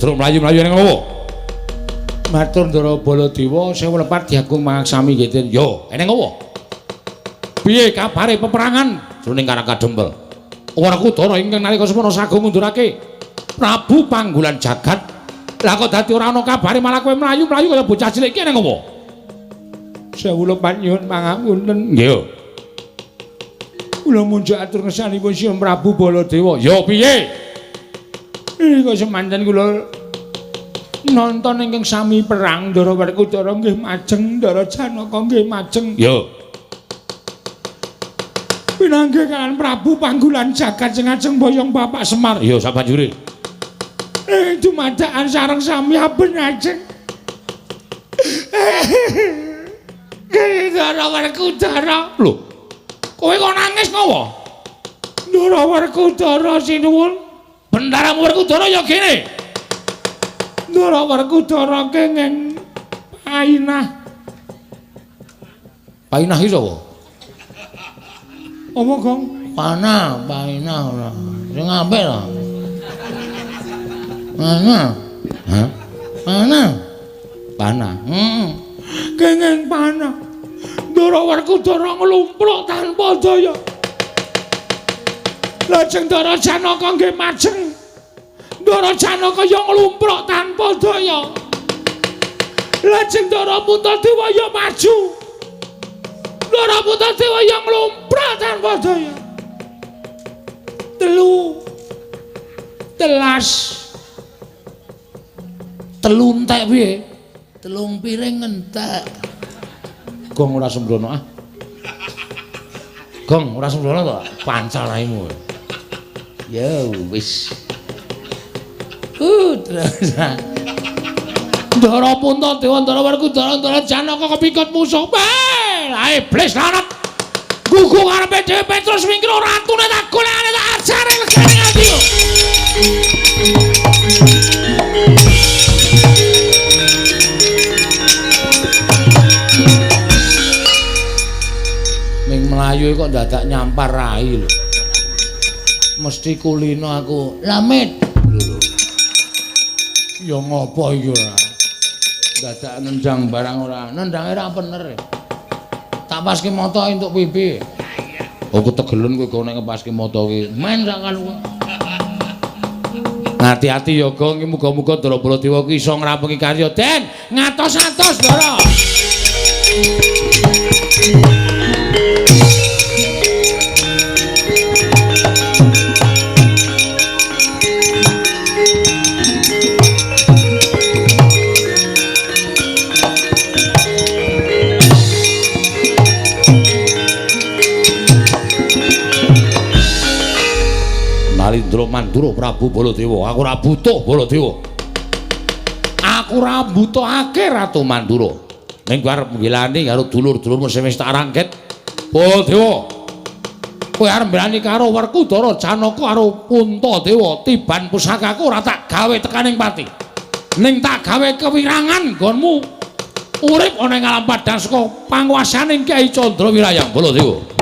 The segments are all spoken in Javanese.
Truk mlayu-mlayu ning ngopo? Matur Ndara Baladewa, sewu lepat diagung mangaksami nggih Den. Yo, eneng opo? Piye kabare peperangan jroning Karang Kadempel? Werkudara ingkang nalika semono sagung ngundurake Prabu Panggulan Jagat. Lah kok dadi ora ana kabare malah kowe mlayu-mlayu kaya bocah cilik iki eneng opo? Sewu lepat nyuwun pangapunten. Nggih. Kula munjuk atur ngersanipun Sinuwun Prabu Baladewa. Yo piye? Kok semanten kula nonton ingkang sami perang Ndara Werkudara nggih majeng, Ndara Janaka nggih majeng. Yo. Pinanggih kalian Prabu Panggulan Jagat sing ajeng boyong Bapak Semar. Yo sabanjure. Dumadakan sareng sami aben ajeng. Ndara Werkudara. Lho. Kowe kok nangis ngopo? Ndara Werkudara sinuwun. Bendaramu Werkudara ya kene. Ndara Werkudara kenging painah. Painah iki sapa? Apa, Gong? Panah, painah ora. Sing apik lho. Panah. Hah? Panah. Panah. Heeh. Kenging panah. Ndara Werkudara nglumpruk tanpa daya. Lajeng Ndara Janaka nggih majeng. Ndara Janaka ya nglumpruk tanpa daya. Lajeng Ndara Puntadewa ya maju. Ndara Puntadewa ya nglumpruk tanpa daya. Telu telas. Telu entek piye? Telung piring entek. Gong ora sembrono ah. Gong ora sembrono to? Pancal raimu. Ya wis. Terus. Ndara Puntadewa, Ndara Werkudara, Ndara Janaka kepikut musuh. Lah iblis lanat. Gugu ngarepe dhewe Petrus wingkir ratune tak golekane tak ajare legane ati. Ming mlayu kok dadak nyampar rai lho. Mesti kulino aku. Lamit. Lho. Ya ngopo iki ora? Dadak nendang barang ora. Nendange ora bener. Tak paske mata entuk pipi. Oh ketegelen kowe nek ngepaske mata ki. Men sak kan. Hati-hati ya Gong, muga-muga Ndara Baladewa ki iso ngrampungi karya. Den, ngatos-atos Ndara. Nalindra Mandura Prabu Baladewa, aku ora butuh Baladewa. Aku ora mbutuhake Ratu Mandura. Ning kowe arep nggilani karo dulur-dulurmu sing wis tak rangket. Baladewa. Kowe arep mbelani karo Werkudara, Janaka karo Puntadewa, tiban pusakaku ora tak gawe tekaning pati. Ning tak gawe kewirangan nggonmu urip ana ing alam padhang saka panguwasaning Kyai Candra Wirayang Baladewa.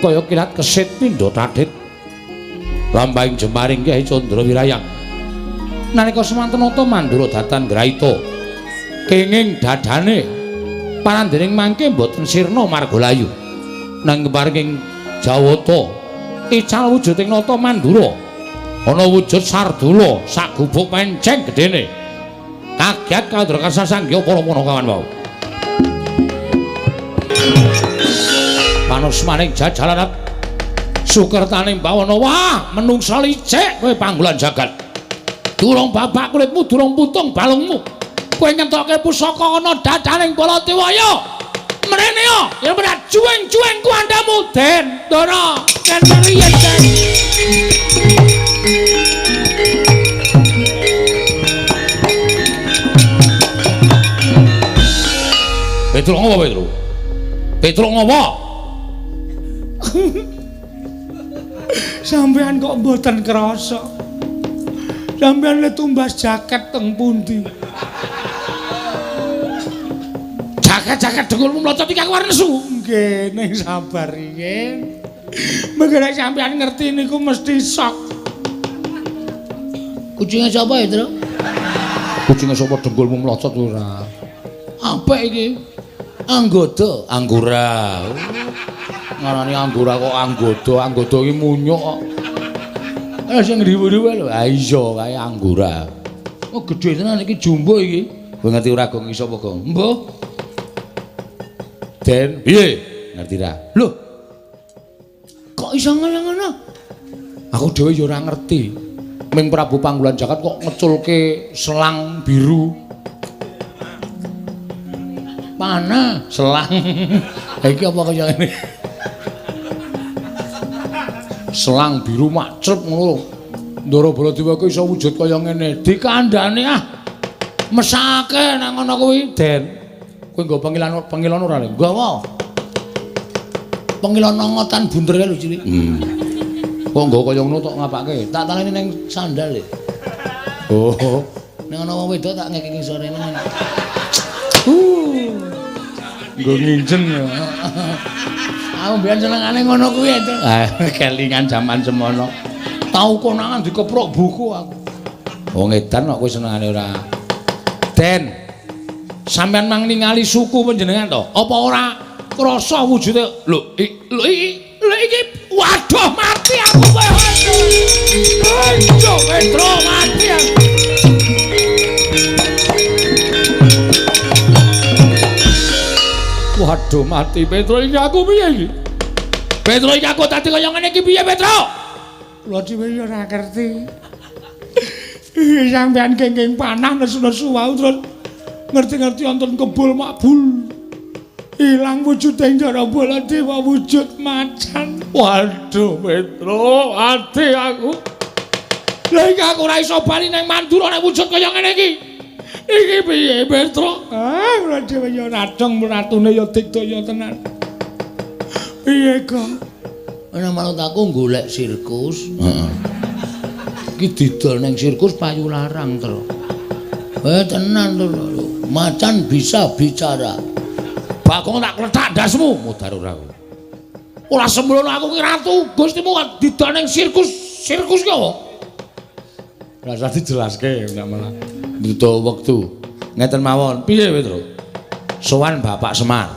Kaya kilat kesit pindha tadhit lambahing jemaring Kyai Candra Wirayang. Nalika semanten nata Mandura datan graita kenging dadane parandening mangke mboten sirna marga layu. Nanging paring Jawata ical wujuding nata Mandura ana wujud sardula sak gubuk penceng gedene. Kaget kandra kasasangya para panakawan wau. Panusmaning jajalanat sukertaning bawana, wah menungsa licik kowe Panggulan Jagat. Durung babak kulitmu, durung putung balungmu, kowe ngentokke pusaka ana dadaning Baladewa ya. Mrene yo, ya berat juweng-juweng kuandamu Den, Ndara, Den riyen Den. Petro ngopo Petro? Petro ngopo? Sampeyan kok mboten krasa. Sampeyan le tumbas jaket teng pundi? Jaket-jaket dengkulmu mlocot iki aku arep nesu. Nggih, ning sabar riyin. Mengko nek sampeyan ngerti niku mesti sok. Kucinge sapa ya, Tru? Kucinge sapa dengkulmu mlocot ora? Apik iki. Anggoda, anggora. Ngarani anggora kok anggoda, anggoda iki munyuk kok. Sing riwu-riwu lho. Ha iya kae anggora. Oh gedhe tenan iki jumbo iki. Kowe ngerti ora Gong iso apa Gong? Mbuh. Den, piye? Ngerti ra? Lho. Kok iso ngono-ngono? Aku dhewe ya ora ngerti. Ming Prabu Panggulan Jagat kok ngeculke selang biru. Panah selang. Ha iki apa kaya ngene? Selang biru macrep ngono. Ndara Baladewa kuwi iso wujud kaya ngene. Dikandhane ah. Mesake nang ngono kuwi, Den. Kowe nggo pengilon ora lho? Nggawa. Pengilon ngotan bunder kae lho cilik. Kok nggo kaya ngono tok ngapake? Tak taleni ning sandal lho. Oh. Ning ana wong wedok tak ngekeki sore ngene. Nggo nginjen ya. Aku mbiyen senengane ngono kuwi to. Ah, kelingan jaman semono. Tau konangan dikeprok buku aku. Wong edan kok kowe senengane ora. Den. Sampeyan mang ningali suku panjenengan to? Apa ora krasa wujude? Lho, lho iki waduh mati aku kowe. Aduh, Petro mati aku. Waduh mati Petro iki aku piye iki? Petro iki aku dadi kaya ngene iki piye Petro? Kula dhewe ya ora ngerti. Sampeyan kenging panah nesu-nesu wau terus ngerti-ngerti wonten kebul makbul. Ilang wujude Ndara Baladewa wujud macan. Waduh Petro, ati aku. Lha iki aku ora iso bali nang Mandura nek wujud kaya ngene iki. Iki piye Petro? Ah, kula dhewe ya radong ratune ya digdaya tenan. Piye kok? Ana manut aku golek sirkus. Heeh. Iki didol ning sirkus payu larang, Tru. Tenan to lho. Macan bisa bicara. Bagong tak klethak ndasmu, mudar ora kowe. Ora sembrono aku ki ratu, Gustimu kok didol ning sirkus. Sirkus ki apa? Rasa dijelaske nek malah butuh wektu. Ngeten mawon. Piye Petro? Sowan Bapak Semar.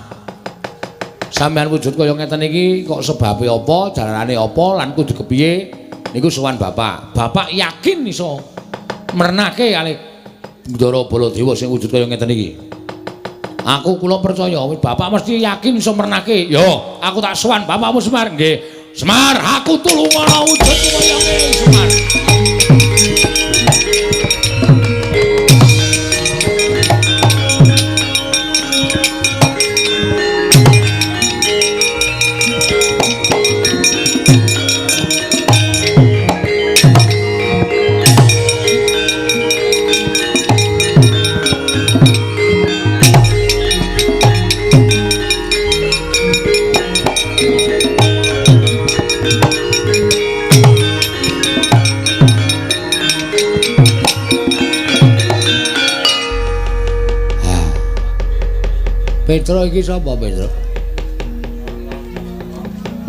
Sampeyan wujud kaya ngeten iki kok sebabe apa, jalarane apa lan kudu kepiye niku sowan Bapak. Bapak yakin iso mernake kalih Ndara Baladewa sing wujud kaya ngeten iki. Aku kula percaya Bapak mesti yakin iso mernake. Yo, aku tak sowan Bapakmu Semar. Nggih. Semar, aku tulungono wujudku kaya ngene Semar. Petro iki sapa Petro?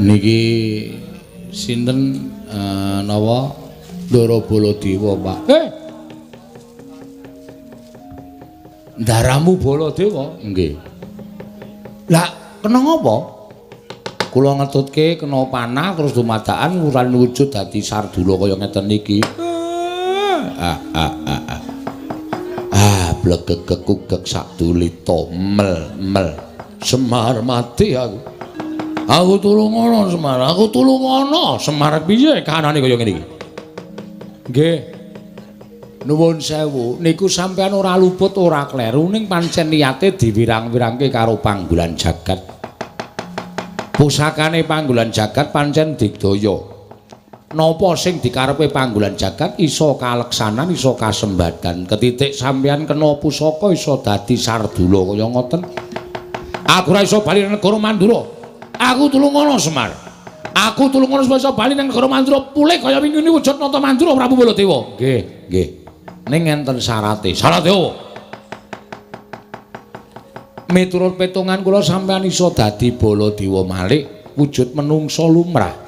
Niki sinten napa Ndara Baladewa, Pak. Ndaramu Baladewa? Nggih. Lah kena ngapa? Kula ngetutke kena panah terus dumadakan wuran wujud dadi sardula kaya ngeten iki. Blegegek kugek sadulita mel mel. Semar mati aku. Aku tulungono Semar, aku tulungono. Semar piye kahanane kaya ngene iki? Nggih. Nuwun sewu, niku sampean ora luput ora kleru ning pancen niate diwirang-wirangke karo panggolan jagat. Pusakane panggolan jagat pancen digdaya. Napa sing dikarepe panggolan jagat iso kaleksanan, iso kasembadan. Ketitik sampean kena pusaka iso dadi sardula kaya ngoten. Aku ora iso bali nang negara Mandura. Aku tulungono Semar. Aku tulungono supaya iso bali nang negara Mandura pulih kaya wingi wujud nata Mandura Prabu Baladewa. Nggih, nggih. Ning enten syarate. Syarate opo? Miturut petungan kula sampean iso dadi Baladewa malih wujud menungsa lumrah.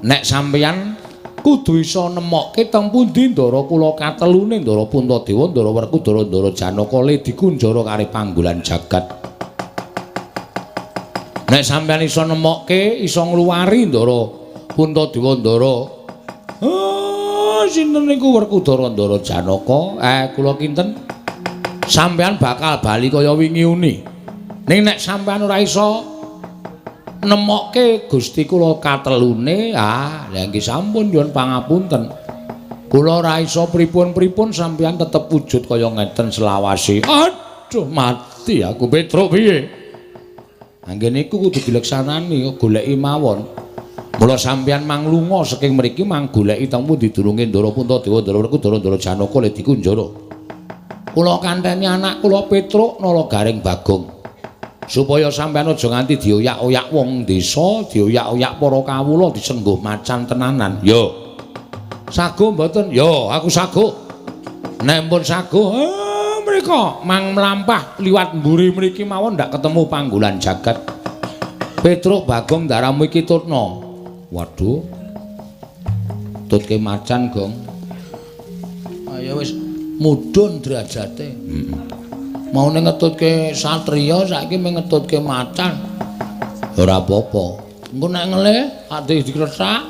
Nek sampean kudu iso nemokke teng pundi ndara kula katelune Ndara Puntadewa, Ndara Werkudara, Ndara Janaka le dikunjara karo panggolan jagat. Nek sampean iso nemokke, iso ngluwari Ndara Puntadewa, Ndara sinten niku Werkudara, Ndara Janaka, kula kinten sampean bakal bali kaya wingi uni. Ning nek sampean ora iso nemokke Gusti kula katelune, ah lha nggih sampun nyuwun pangapunten. Kula ora iso pripun-pripun sampean tetep wujud kaya ngeten selawase. Aduh mati aku Petruk piye? Anggen niku kudu dileksanani, goleki mawon. Mula sampeyan manglunga saking mriki mang goleki teng pundi durunge Ndara Puntadewa, Ndara Werkudara, Ndara Janaka le dikunjara. Kula kanteni anak kula Petruk Nala Garing Bagong. Supaya sampeyan aja nganti dioyak-oyak wong desa, dioyak-oyak para kawula disengguh macan tenanan. Yo. Sago mboten? Yo, aku sago. Nek pun sago, mriko mang mlampah liwat mburi mriki mawon ndak ketemu panggolan jagat. Petruk Bagong ndaramu iki tutna. Waduh. Tutke macan, Gong. Ayo wis mudhun derajate. Heeh. Maune ngetutke satriya saiki mung ngetutke macan. Ora apa-apa. Engko nek ngelih ate dikretak.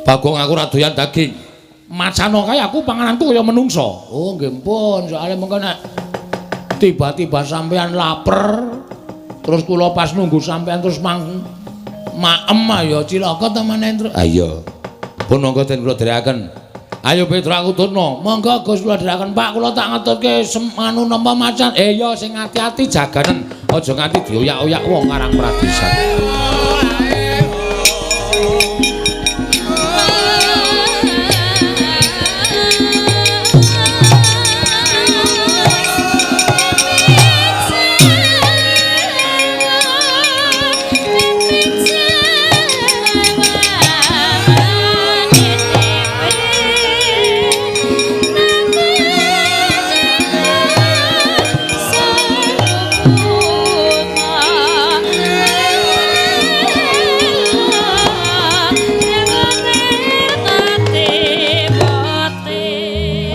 Bagong aku ora doyan daging. Macano kae aku pangananku kaya menungsa. Oh nggih pun, soalé mengko nek tiba-tiba sampean laper terus kula pas nunggu sampean terus mang maem ya cilaka ta maneh, Truk. Ha iya. Pun monggo den kula dherekaken. Ayo Petruk aku tutno. Monggo Gus kula dherekaken Pak, kula tak ngetutke anu napa macan. Ya sing ati-ati jaganen, aja nganti dioyak-oyak wong Karang Pradisan.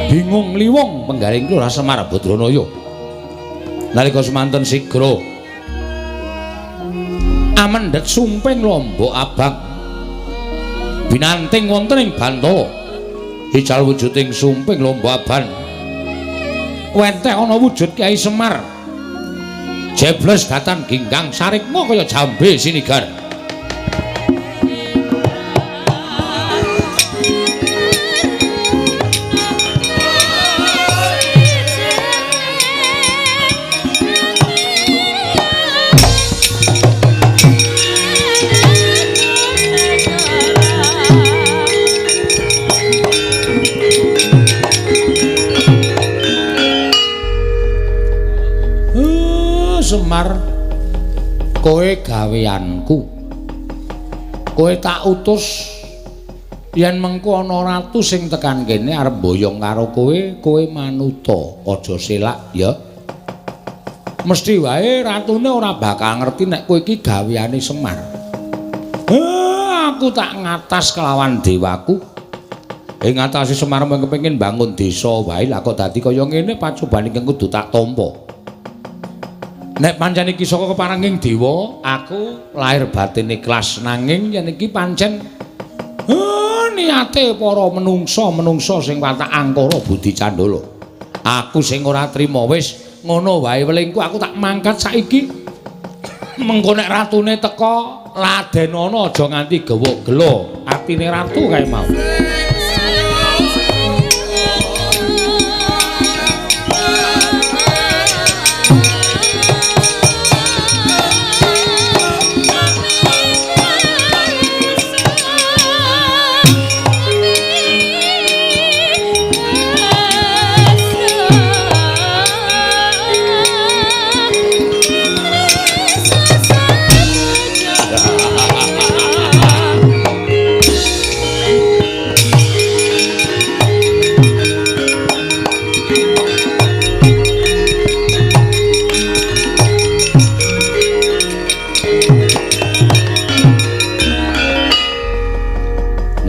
Bingung liwung penggaring Lurah Semar Badranaya. Nalika semanten sigra amendhet sumping lombok abang binanting wonten ing Bantala. Ical wujuding sumping lombok abang wenteh ana wujud Kyai Semar. Jebles datan ginggang sarikma kaya jambe sinigar. Semar, kowe gaweanku. Kowe tak utus yen mengko ana ratu sing tekan kene arep mboyong karo kowe, kowe manuta, aja selak ya. Mesti wae ratune ora bakal ngerti nek kowe iki gaweane Semar. Aku tak ngatas kelawan dewaku. Ing ngatasi Semar mung kepengin bangun desa wae, lah kok dadi kaya ngene pacoban ingkang kudu tak tampa. Nek pancen iki saka keparenging dewa, aku lahir batin ikhlas, nanging yen iki pancen niate para menungsa-menungsa sing watak angkara budi candala. Aku sing ora trima wis ngono wae welingku, aku tak mangkat saiki. Mengko nek ratune teka, ladenono aja nganti gewuk gelo atine ratu kae mau.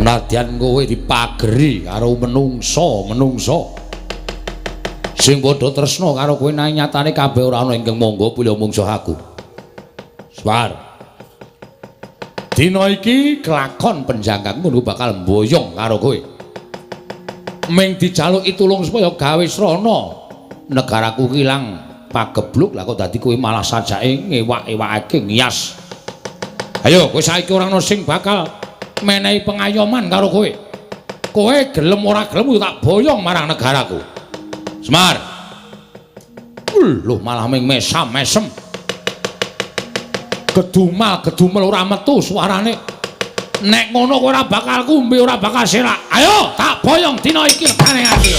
Nadyan kowe dipageri karo menungsa-menungsa sing padha tresna karo kowe, nanging nyatane kabeh ora ana ingkang mangga pilih mungsuh aku. Swar. Dina iki kelakon penjangkangmu bakal mboyong karo kowe. Ming dijaluki tulung supaya gawe srana negaraku ilang pagebluk, lah kok dadi kowe malah sajake ngewak-ewakake ngias. Ayo kowe saiki ora ana sing bakal menehi pengayoman karo kowe. Kowe gelem ora gelem tak boyong marang negaraku. Semar. Lho malah ming mesam-mesem. Gedumal gedumel ora metu suarane. Nek ngono kowe ora bakal kumbi, ora bakal selak. Ayo tak boyong dina iki legane ati.